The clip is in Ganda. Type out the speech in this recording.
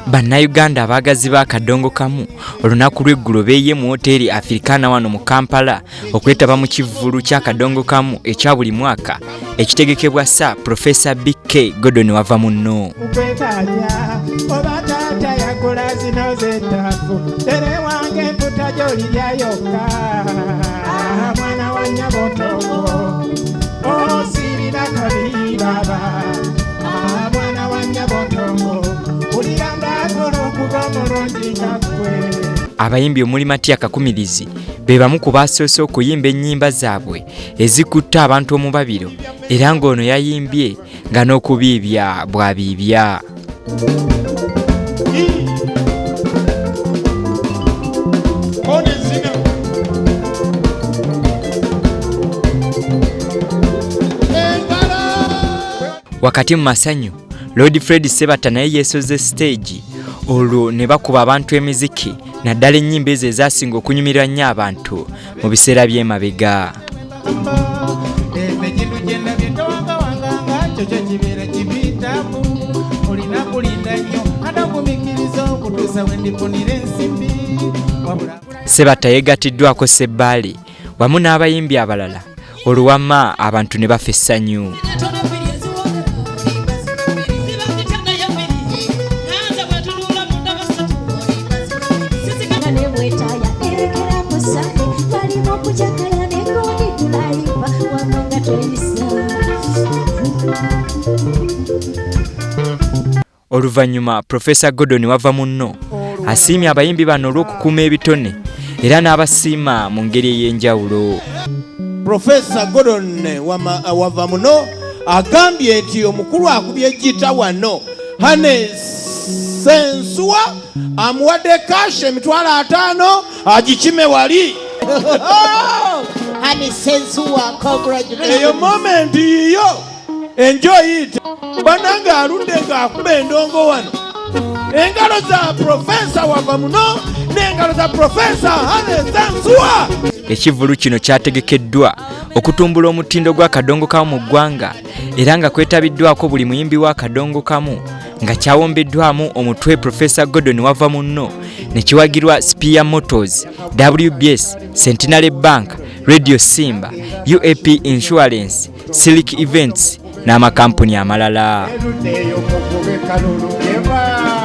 Bannayuganda abaagazi ba Kadongo Kamu olunaku lw'eggulo beeyiye mu woteeri Africana wano mu Kampala okwetaba mu kivvulu kya Kadongo Kamu ekya buli mwaka ekitegekebwa Sir Professor BK Gordon Wavamunno. Oba taata yagula zino z'ettafu, tere wange emputa gy'olirya yokka. Mwana wa Nyabotongo, osirina kabi baba. Mwana wa Nyabotongo, wulira ndakola okuba omulungi nga ggwe. Abayimbi omuli Matia Kakumirizi be bamu ku basoose okuyimba ennyimba zaabwe ezikutta abantu omubabiro, era ng'ono yayimbye nga n'okubiibya bw'abiibya. Wakati mu masanyu, Lord Fred Ssebatta naye yeesoze siteegi olwo ne bakuba abantu emiziki naddala ennyimba ezo ezaasinga okunyumirwa nnyo abantu mu biseera by'emabega. Ssebatta yeegattiddwako Ssebbaale wamu n'abayimbi abalala olwo wamma abantu ne bafa essanyu. Oluvannyuma Professor Gordon Wavamunno asiimye abayimbi bano olw'okukuuma ebitone era n'abasiima mu ngeri ey'enjawulo. Professor Gordon Wavamunno agambye nti omukulu akubye gita wano Hane Ssensuwa amuwadde cash 50,000 agikime wali. Hane Ssensuwa, congratulations. Eyo moment yiyo. Enjoy it. Banange aludde ng'akuba endongo wano. Engalo za Professor Wavamunno n'engalo za Professor Hane Ssensuwa. Ekivvulu kino kyategekeddwa okutumbula omutindo gwa Kadongo Kamu mu ggwanga era nga kwetabiddwako buli muyimbi wa Kadongo Kamu nga kyawombeddwamu omutwe Professor Gordon Wavamunno ne kiwagirwa Spear Motors, WBS, Centenary Bank, Radio Simba, UAP Insurance, Silk Events n'amakampuni amalala. Eruddeeyo mukube kalulu geba.